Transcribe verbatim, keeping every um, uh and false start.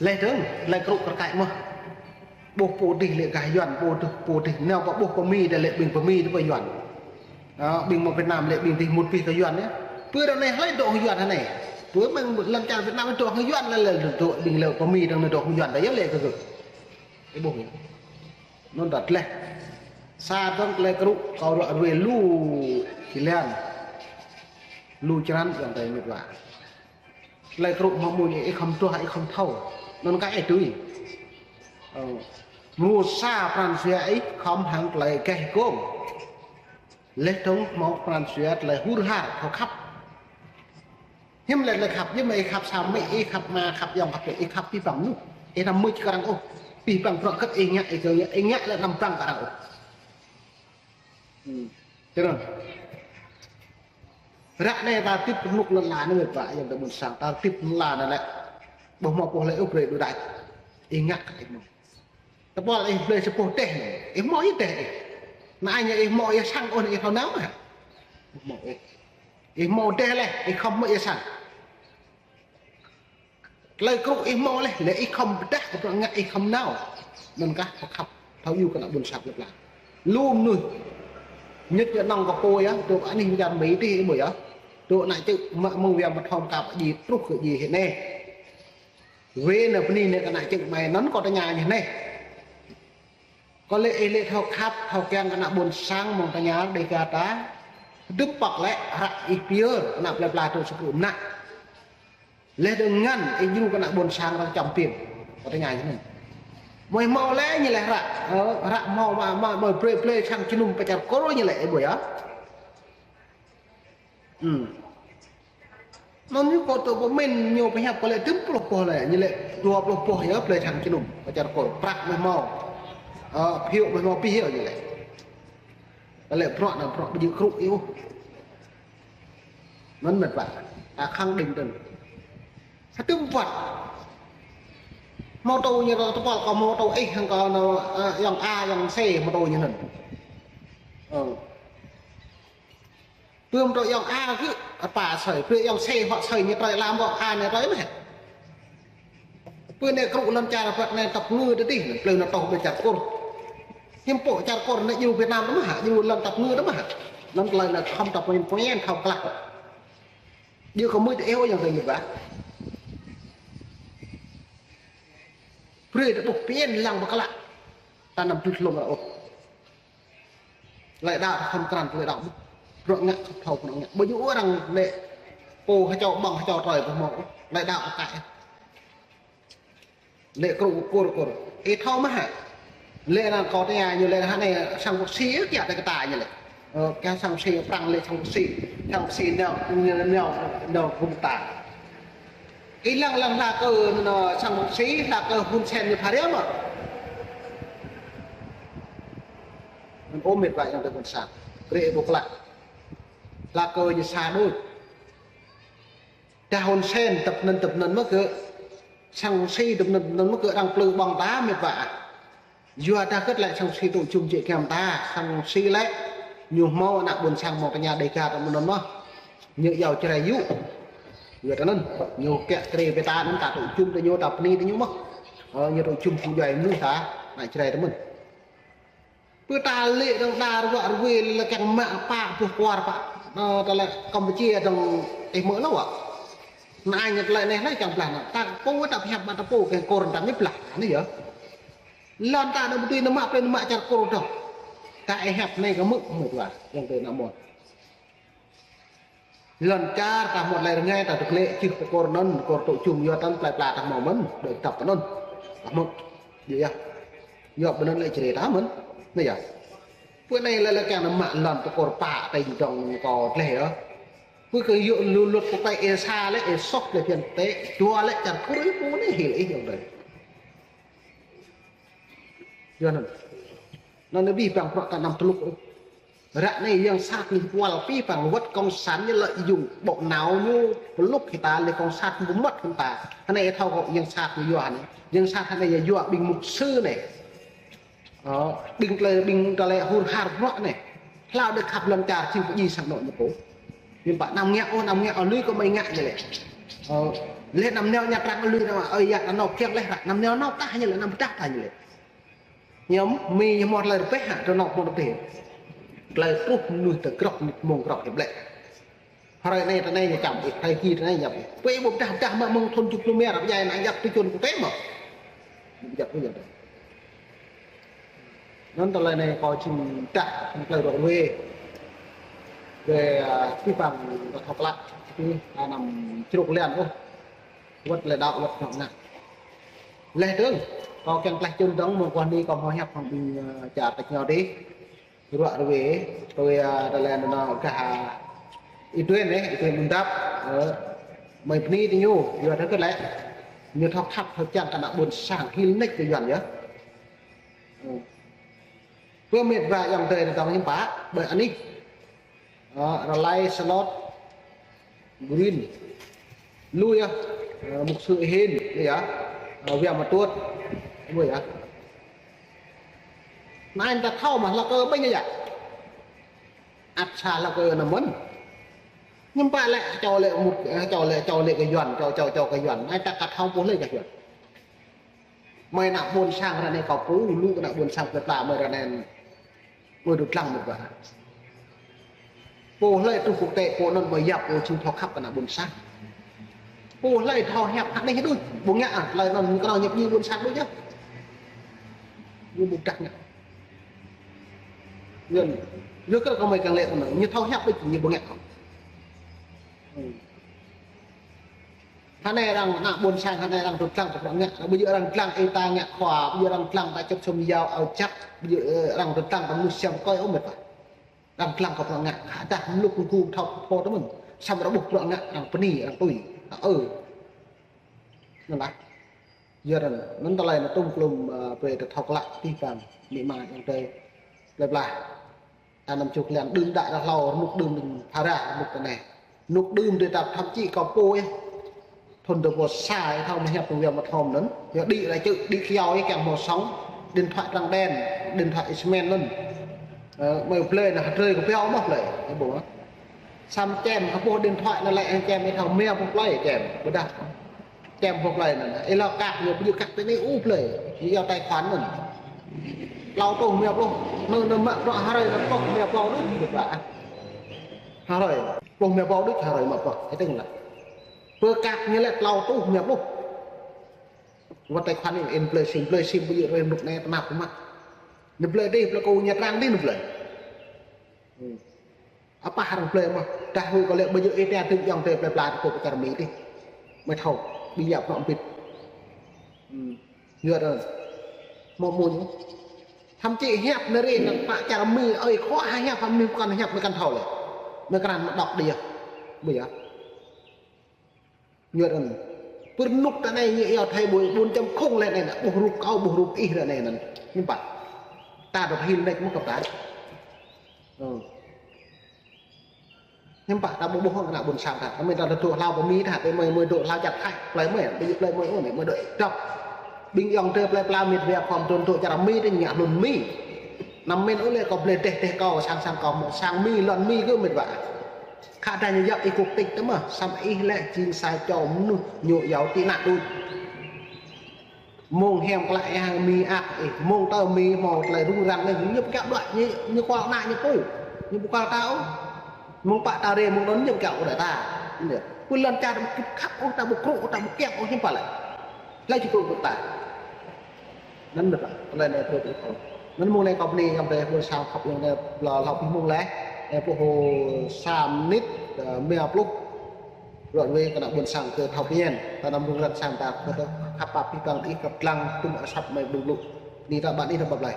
Leh dơ̆ng, leh krŭ kar kaĭ mơ̆. Ƀuh pô dih lĕ gah Yuan, ƀuh dih, pô dih, nao pơ ƀuh pơ Mi, đa lĕ ƀing pơ Mi đa pơ Yuan. Ơ, ƀing mơ̆ Việt Nam lĕ ƀing dih mŭt pih kơ Yuan yơh. Pơ ră anai hlơi dŏ hăng Yuan hă anai. Pơ mơ̆ng lăn čar Việt Nam dŏ hăng Yuan lĕ, lĕ dŏ ƀing lĕ pơ Mi dơ̆ng dŏ hăng Yuan đa yơh lĕ kơ gơ̆. Ih ƀuh yơh. Anŭn đa leh. Sa dơ̆ng leh krŭ kâo ră ruai lu črăn. Lu črăn yang tơi mĭt wa. Leh krŭ mă mui ih khŏm tuah, ih khŏm thâo. Anŭn kah ih tui. Ơ, mrô sa pran jua ih khŏm hăng tơlơi geh gông. Leh dơ̆ng hmâo pran jua tơlơi hur har thâo khăp. Hiư̆m lĕ tơlơi khăp, hiư̆m ih khăp sa mĕ, ih khăp ama, khăp ayŏng, khăp ih khăp pih păng mơnuih. Ih anăm mưč kơ arăng ôh. Pih păng bruă hơget ih ngă, ih kơ ngă, ih ngă lĕ anăm păng kơ arăng ôh. Hmm. Čơrơ̆ng. Ră anai ta tĭp rơnŭk lăn ala anai mĭt wa, yang tơ ƀuôn sang, ta tĭp lăn ala anai lĕ. Ƀuh mơ̆ pô hlơi ôh brơi đu đač. Ih ngă kơ ih mơ̆n. Tơpul ih blơi sa boh dêh anai. Ih hmâo ih dêh ih. Anai ñu ih hmâo ih sang ôh ih thâo nao mơ̆. Hmâo ih. Ih hmâo dêh leh, ih khŏm hmâo ih sang. Tơlơi krŭ ih hmâo leh, lĕ ih khŏm pơdah kơ bruă ngă ih khŏm nao. Anŭn kah pơkhăp thâo yua kơ ană ƀuôn sang plơi pla. Lu mơnuih. Ñit ñu nŏng kơ pô yơh, tŭ anih mơ̆ng čar Mi tih ih ƀuh yơh. Tŭ ană čư̆ mă mơ̆ng Wiang Mơthom kơ pơdjai truh kơ djai hĭ anai. Wê anai bơni anai kơ ană čư̆ mă anŭn kâo tơña ñu anai. Kâo lĕ ih lĕ thâo khăp, thâo kiăng kơ ană ƀuôn sang mơ̆ng tơña Dêga ta. Hơdip păk lĕ hră ih pơyơr, ană plơi pla tŭ sa krŭ mơnă. Leh dơ̆ng ngăn, ih djru kơ ană ƀuôn sang arăng čăm piêng. Kâo tơña ñu anŭn. Mơi hmâo lĕ ñu lĕ hră, ơ, hră hmâo mă, mă, mơi brơi, brơi sang jơnum pơ čar Kur ñu lĕ, ih ƀuh yơh. Hmm. Anŭn ñu kâo tŭ pơmĭn ñu pơhiăp kâo lĕ dŭm pluh boh lĕ, ñu lĕ dua pluh boh yơh, blơi sang jơnum, pơ čar Kur, prăk mơi hmâo. Ơ, phiu mơi hmâo pih yơh ñu lĕ. Kâo lĕ bruă anŭn bruă ƀu djơ̆ krŭ ih ôh. Anŭn mĕt wa, ta khăng đing tơ̆n. Hơdip wơ̆t. Mơtô ñu tơpul kâo mơtô ih hăng kâo anŭn, ơ, ayŏng A, ayŏng C mơtô ñu anŭn. Ơ. Pơm tơ ayŏng A kơ, apa sơi, pơ ayŏng C huă sơi ñu trơi lam ƀô̆ A ñu trơi mơ̆. Pơ anai krŭ lŏn čar pơ anai tăp ngư tơ tih, plơi anŭn tŏh ƀơi čar Kur. Hiư̆m pô čar Kur anai djru Việt Nam tơ mơ̆ hă, djru lŏn tăp ngư tơ mơ̆ hă. Anŭn tơlơi anai khŏm tăp pơmĭn pơmĭn thâo klă. Djru kơ mưč tơ ih ôh yang tơ mưč ƀă. Brơi tơ ƀuh pơmĭn lăng pơklă. Ta anăm tui hlŏng ră ôh. Tơlơi đaŏ khŏm krăn tơlơi đaŏ. Bruă ngă khŏm thâo bruă ngă. Ƀu djơ̆ arăng lĕ pô hơčâo ƀơ̆ng hơčâo trơi ƀu hmâo. Tơlơi đaŏ kơ kaĭ. Lĕ krŭ Kur Kur. Ih thâo mơ̆ hă? Lĕ anŭn kâo tơña ñu lĕ hă anai sang pơsĭ kiăng tơ kơ ta ñu lĕ. Ơ, kiăng sang pơsĭ prăng lĕ sang pơsĭ. Sang pơsĭ nao, nao, nao gum ta. Ih lăng lăng hla kơ anŭn sang pơsĭ, hla kơ Hun Sen ñu pha rơma. Anŭn ôh mĕt wa yang tơ ƀuôn sang. Brơi ƀu klă. Hla kơ ñu sa đôč. Dah Hun Sen tăp anŭn tăp anŭn mơ̆ kơ sang pơsĭ tăp anŭn tăp anŭn mơ̆ kơ arăng plư ƀơ̆ng ta mĕt wa. Yua dah kơ̆t lĕ sang pơsĭ tŭ jum jĕ kiăng ta, sang pơsĭ lĕ ñu hmâo ană ƀuôn sang mơ̆ng tơña Dêga tơ mơ̆n mơh. Ñu iâu Jrai yŭ. Yua tơ anŭn, ñu kiăng krê pơ ta anŭn ta tŭ jum tơ ñu ta bơni tơ ñu mơh. Ơ, ñu tŭ jum phung djuai mơnuih ta, ană Jrai tơ mơ̆n. Pơ ta lĕ dơ̆ng đa ruă ruê lĕ kiăng mă pă boh kwar pă. Ơ, ta lĕ Kampuchia dơ̆ng ih mơ̆ lŏ wă. Anai ñu tơlơi anai lĕ kiăng blah anŭn. Ta pô ta pơhiăp mă ta pô kiăng Kur ta mĭ blah anai yơh. Lŏn ta dơ̆ng ƀu tui nao mă plơi nao mă čar Kur dơ̆ng. Ta ih hiăp anai kơ mưč mưč wa, yang tơ ană mơ̆n. Lŏn čar ta hmâo tơlơi rơngai ta tơglĕ čih pơ Kur anŭn, Kur tŭ jum yua tơl plơi pla ta hmâo mơ̆n, đơi tăp anŭn. Ta hmâo, yua yơh. Yua ƀơi anŭn lĕ Jrai ta mơ̆n. Anai yơh. Pơ anai lĕ lĕ kiăng nao mă lŏn tơ Kur pă tơ̆ng dơ̆ng kâo tleh yơh. Pơ kơ yua lu luật kơ tơi ih sa lĕ ih soh lĕ phiăn tĕ, dua lĕ čar Kur ih pô anai hil ih yang tơi. Yua anŭn. Anŭn anai abih bang bruă ta anăm tơlŭk ôh. Ră anai yang sat ñu kual abih bang wơ̆t cộng sản ñu lợi dụng bộ não ñu pơlŭk hĭ ta lĕ cộng sản pơmăt hĭ ta. Hơnai thâo kơ yang sat ñu yua hơnai. Yang sat hơnai yua ƀing mục sư anai. Ơ, ƀing tơlơi, ƀing tơlơi hur har bruă anai. Hlâo đơi khăp lŏn čar jing pơdjai sang anŏ ñu pô. Ñu pă anăm ngă ôh, anăm ngă ôh, lui kơ mơi ngă ñu lĕ. Ơ, Lĕ anăm nao Nha Trang lui anăm, ơi yă, anăm nao phiăng lĕ ră, anăm nao nao tah ñu lĕ, anăm pơdah tah ñu lĕ. Ñu mĭn ñu hmâo tơlơi rơbeh hă, tơ nao hmâo rơbeh. Tơlơi truh mơnuih tơ grŏk, mơ̆ng grŏk hiăp lĕ. Hrơi anai tơ anai ñu čăm ih, hrơi ki tơ anai ñu čăm ih. Pơ ih ƀu pơdah, pơdah mă mơ̆ng thun tơjuh pluh rơma, ră pơjai ană yap tui čun kơ tơma. Ƀu pơdah, ƀu pơdah. Anŭn tơlơi anai kâo jing pơdah tơlơi rŏ ruai. Wơ̆t, a, tui păng kơ thâo klă, tui, a, anăm čruk lian ôh. Wơ̆t lĕ đaŏ wơ̆t ngă ngă. Leh dơ̆ng, kâo kiăng tlaih čun dơ̆ng mơ̆ng guah ni kâo hmâo hiăp hăng ƀing, a, čar tač ñu dih. Ră ruai, tui, a, tơlơi anŭn gah, a, Y Duen, ơ, Y Duen Mundap, ơ, mơi bơni tơ ñu, yua dah kơ lĕ. Ñu thâo khăp, thâo čang kơ ană ƀôn sang hil nač kơ Yuan yơh. Ơ. Pơ mĕt wa ayŏng adơi tơdang hiư̆m pă, ƀơi anih. Ơ, Rơlai Slot, Green. Lui yơh, ơ, mục sư Hin, yơh. Ơ, Wia Mă Tuôt, lui yơh. Anai ta thâo mă hlak kơ ƀing yơh. Ăt sa hlak kơ anăm mơ̆n. Hiư̆m pă lĕ, čô lĕ mŭt, ơ, čô lĕ, čô lĕ kơ Yuan, čô, čô, čô kơ Yuan. Anai ta ăt thâo pô lĕ kơ Yuan. Mơi ană ƀôn sang ră anai kâo pô, lu ană ƀôn sang plơi pla mơi ră anai. Mơi dŏ dlăng mơ̆n ƀă. Pô hlơi truh quốc tế, pô anŭn mơi yap, pô jing thâo khăp kơ ană ƀôn sang. Pô hlơi thâo hiăp hă anai đôč, ƀu ngă, a, tơlơi anŭn kơ anŭn ñu pơjing ƀôn sang đôč yơh. Ñu ƀu pơdah ngă. Ñu, ñu kơ kơ mơi kiăng lĕ tơnơ̆ng, ñu thâo hiăp đôč, ñu ƀu ngă. Ơ. Hơnai arăng ană ƀôn sang, hơnai arăng dŏ dlăng kơ bruă ngă, ƀu djơ̆ arăng dlăng ih ta ngă khua, ƀu djơ̆ arăng dlăng ta čŏp sum yao ao čăk, ƀu djơ̆, ơ, arăng dŏ dlăng ta mơnuih siam kơi ôh mĕt wa. Arăng dlăng kơ bruă ngă, hơdah mluk kơ gum thâo pô tơ mơ̆n, samơ̆ arăng ƀuh bruă ngă, arăng bơni, arăng tui. Ơ. Anŭn lah. Yua anŭn, anŭn tơlơi anŭn tŭm klum, ơ, brơi ta thâo klă tih păng, amĭ ama ayŏng adơi plơi pla. Ta anăm čruk lian đưm đă đă hlâo, rơnŭk đưm đưm phara, rơnŭk tơ anai. Rơnŭk đưm dih ta thậm chí kâo pô yơh. Thun dua rơbâo sa yơh thâo mơ̆ hiăp tơlơi Wia Mă Thom anŭn. Yơh đĭ lĕ čư̆, đĭ kyâo yơh kiăng hmâo sŏng, điện thoại trắng đen, điện thoại X-Men anŭn. Ơ, mơi blơi anŭn hơdrơi kơ pioh mơ̆ blơi. Yơh ƀu. Samơ̆ čem, hơƀuh điện thoại anŭn lĕ čem ih thâo mia ƀuh blơi čem. Ƀôdah. Čem ƀuh blơi anŭn. Ih lăi kăk ñu, ƀu djơ̆ kăk tơ anai ôh blơi. Ñu yua tài khoản anŭn. Klâo rơtuh mia pluh. Anŭn, anŭn mă bruă hrơi anŭn pluh mia pluh đôč, mĕt wa. Hrơi. Pluh mia pluh đôč, hrơi mă pluh. Ih tơ̆ng lah. Pơ kăk ñu lĕ klâo rơtuh mia pluh. Wơ̆t tài khoản anŭn in blơi sim, blơi sim ƀu djơ̆ rơi rơnŭk anai tơnap mă. Ñu blơi dih, blơi kơ Nha Trang dih ñu blơi. Ơ. Apah arăng blơi mơ̆n, dah huĭ kơ lĕ ƀu djơ̆ ih ta tŭ ayŏng adơi plơi pla tơpă pơ čar Mi dih. Mơi thâo, ƀing yap nŏ bit. Ơ. Yua dah. Mơ̆ mơ̆ ñu. Thậm chí hiăp anai ri anŭn pơ čar Mi, ơi khua ha hiăp hăng Mi pơkŏn hiăp mơi kăn thâo lĕ. Mơi kăn mă đŏk đĭ yơh. Ƀu yơh. Ñu rơ̆n. Pơ rơnŭk tơ anai ñu yua thay đổi bốn chấm không lĕ anai anŭn. Ƀuh rup kâo, ƀuh rup ih ră anai anŭn. Hiư̆m pă. Ta dŏ hil nač mơ̆ kơ ta. Ơ. Hiư̆m pă ta ƀu ƀuh hăng ană ƀôn sang ta. Kơ mơi ta dŏ hlâo pơ Mi ta, tơ mơi mơi dŏ hlâo čar Thái. Plơi mơi, ƀu djơ̆ plơi mơi ôh anai, mơi dŏ dŏp. Ƀing ayŏng adơi plơi pla mĕt wa khŏm trŭn dŏ čar Mi tơ ngă hlŭn Mi. Anăm mĭn ôh lĕ kâo blơi dêh dêh kâo, sang sang kâo, sang Mi, lŏn Mi kơ mĕt wa. Khă dah ñu yap ih quốc tịch tơ mơ̆, samơ̆ ih lĕ jing sa čô mơnuih ñu yua tị nạn đôč. Mơ̆ng hiam klă ih hăng Mi ăt ih, mơ̆ng tơ Mi hmâo tơlơi rŭng răng lĕ, ñu pơkiaŏ đuaĭ, ñu, ñu kual ană ñu pô, ñu ƀu kual ta ôh. Mơ̆ng pă ta rai, mơ̆ng anŭn ñu pơkiaŏ đuaĭ ta. Pơ lŏn čar ta ƀu khăp ôh, ta ƀu krŭ ôh, ta ƀu kiăng ôh, hiư̆m pă lĕ. Lĕ či krŭ kơ ta. Anŭn mơ̆n, tơlơi anai tui tui kâo. Anŭn mơ̆ng anai kâo bơni ayŏng adơi ƀôn sang khăp ayŏng adơi, hlâo hlâo ƀing mơ̆ng lĕ, ơ, pơhô sa mơnit, ơ, mia pluh. Ră ruai kơ ană ƀôn sang kơ thâo pơñen, ta anăm rŭng răng sang ta, kơ tơ khăp pap pih păng đĭ kăp lăng tŭm asăp mơi ƀơ̆ng blŭ. Bơni ta ƀă anai ta ƀăp lơi.